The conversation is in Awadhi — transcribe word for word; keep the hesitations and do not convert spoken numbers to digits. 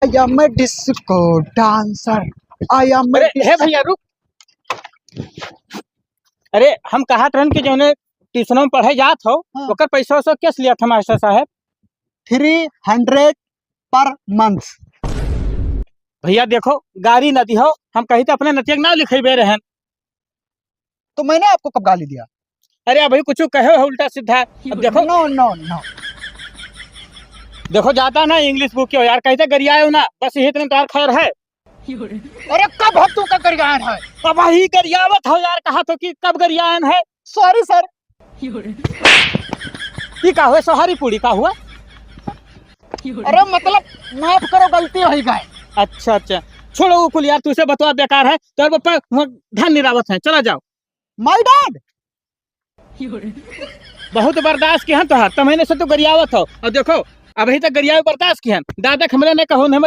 I am a disco dancer, I am a अरे, हे भैया, रुक। अरे, हम कहत रहन कि जौने ट्यूशनों में पढ़े जात हो, हाँ। ओकर पैसा वैसा कैसे लिया था मास्टर साहब? Three hundred per month। भैया देखो, गारी न दिहो, हम कही तो अपने नतिया के नाम लिखेबे रहन। तो मैंने आपको कब गाली दिया? अरे, अभी कुछ कहे हो उल्टा सीधा। अब देखो। No, no, no। देखो, ज्यादा ना इंग्लिश बोकियो यार, कहिते गरियायो ना, बस यही इतने तार खैर है। अरे, कब हम तू का गरियान है? अब वही गरियावत हो यार, कहा तो कि कब गरियान है? Sorry sir। ये का हुआ, सोहारी पूरी का हुआ? अरे, मतलब, माफ करो, गलती हो गई। अच्छा, अच्छा, छोड़ो वो कुल यार, तुझसे बतवा बेकार है। तोर पप्पा वहाँ धान निरावत है, चला जाओ। My dad। बहुत बर्दाश्त किहन तोहार, त महीने से तू गरियावत हो। और देखो, अभी तक गरियावे बर्दाश्त किहन। दादा के हमरे ने कहो, नहीं